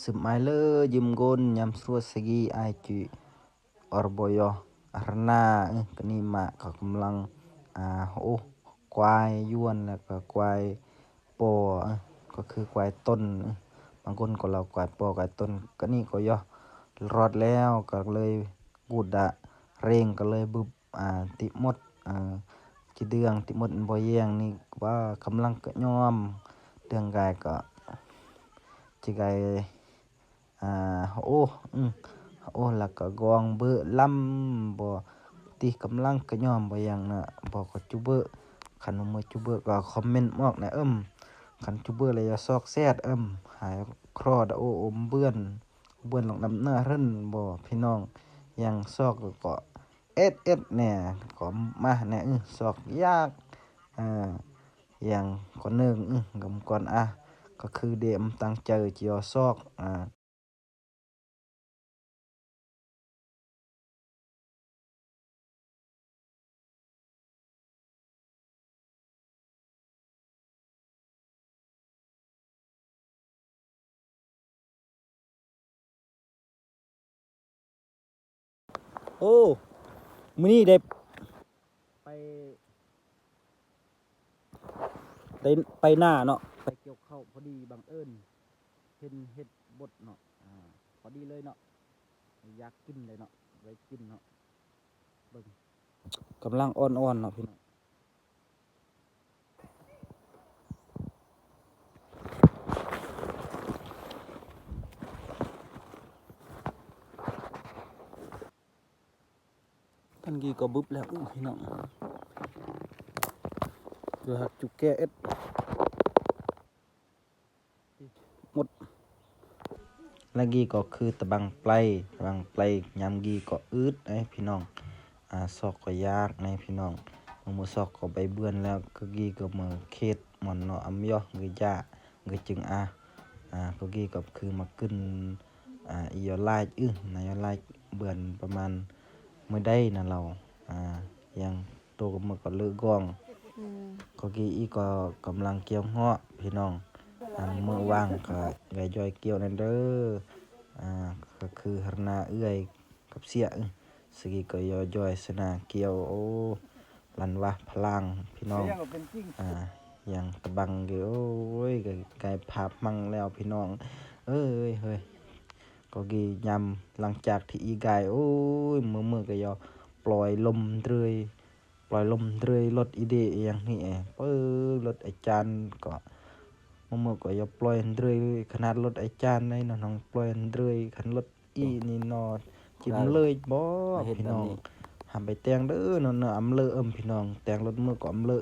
Sum ai le jum gon, nham srua sagi ai chu orboi yo arna, eh, kani ma ka kamlang, ah, oh, kwai yuan la ka kwai po, eh, ກໍຄືຄວາຍຕົນ, ບາງຄົນກໍເວົ້າຄວາຍປ່ອຄວາຍຕົນ. ກະນີ້ກໍຢອກລອດແລ້ວ ກໍເລີຍກູດດະເຣງ ກໍເລີຍບຶບ ອ່າ ຕິໝົດ ອ່າ ຈີເດືອງ ຕິໝົດບໍ່ແຍງນີ້ວ່າກຳລັງກະຍອມ ເດືອງກາຍກໍ ຈີກາຍ ອ່າ ໂອ້ ອື ໂອ້ ລະກະກອງເບີລຳ ບໍ່ຕິກຳລັງກະຍອມບໍ່ຫຍັງນະ ບໍ່ກໍຈູເບີ. ຄັນວ່າເມື່ອຈູເບີກໍຄອມເມັນອອກແດ່ເອີ້ມ ຄັນຈູເບີລະຢ່າຊອກແຊດເອີ້ມ ຫາຍຄຣອດະໂອ້ ອົມເບືອນ ເບືອນລອກນຳໜ້າເຮິນບໍ່ພີ່ນ້ອງ ຫຍັງຊອກກໍເອັດເອັດແດ່ ກໍມາແດ່ ອື ຊອກຢາກ ອ່າ ຫຍັງກໍເໜິງ ອື ກຳກ່ອນ ອ່າ ກໍຄືເດມຕັ້ງໃຈຈະຢອກຊອກ ອ່າ. ໂອ້ ມື້ນີ້ໄດ້ໄປ ໄດ້ໄປນາເນາະ ໄປກ່ຽວເຂົ້າ ພໍດີບັງເອີນເຫັນເຫັດບົດເນາະ ອ່າ ພໍດີເລີຍເນາະ ຢາກກິນເລີຍເນາະ ໄດ້ກິນເນາະ ເບິ່ງ ກຳລັງອ່ອນໆເນາະພີ່ນ້ອງ. ທັງກີ້ກໍບຶບແລ້ວ ໂອ້ຍ ພີ່ນ້ອງ ຄືຮັກຈຸແກເອັດ ໝົດ ລະກີ້ກໍຄືຕະບັງໄປ ຕະບັງໄປ ຍາມກີ້ກໍອືດເດ້ພີ່ນ້ອງ ອ່າ ຊອກກໍຢາກເດ້ພີ່ນ້ອງ ມື້ຊອກກໍໄປເບືອນແລ້ວ ກະກີ້ກໍເມືອເຂດ ໝອນເນາະ ອຳຢໍ ກະຢາ ກະຈຶ່ງອາ ອ່າ ກະກີ້ກໍຄືມາກຶນ ອ່າ ອີຢໍລາຍ ອື ນາຢໍລາຍ ເບືອນປະມານມື້ໃດນະລາວ ອ່າ ຢ່າງໂຕກະເມືອກໍເລີກກອງ ອືມ ກະກີ້ອີກກໍກຳລັງກ່ຽວເຫາະພີ່ນ້ອງ ອັນມື້ວ່າງກະໄດ້ຢໍກ່ຽວແນ່ເດີ ອ່າ ກະຄືຮະນາເອື້ອຍ ກັບເສຍ ອື ສະກີກໍຢໍຢອຍສະນາກ່ຽວ ໂອ້ ລັນວະພະລັງພີ່ນ້ອງ ອ່າ ຢ່າງຕະບັງເກ ໂອ້ຍ ກະກາຍພາບມັງແລ້ວພີ່ນ້ອງເອີຍ ເຮີ້ຍ ກໍກີຍາມຫຼັງຈາກທີ່ອີກາຍ ໂອ້ຍ ມື້ໆກໍຢໍປ່ອຍລົມເລື້ອຍ ປ່ອຍລົມເລື້ອຍ ລົດອີເດອີ່ຫຍັງນີ້ເອີ ເປີລົດອາຈານກໍ ມື້ໆກໍຢໍປ່ອຍເລື້ອຍ ຂະໜາດລົດອາຈານໃດເນາະ ນ້ອງປ່ອຍເລື້ອຍ ຄັນລົດ ອີນີ້ເນາະ ຈິມເລີຍບໍ່ພີ່ນ້ອງ ຫ້າມໄປແຕ່ງເດີເນາະ ອຳເລີເອີ້ມພີ່ນ້ອງ ແຕ່ງລົດມື້ກໍອຳເລີ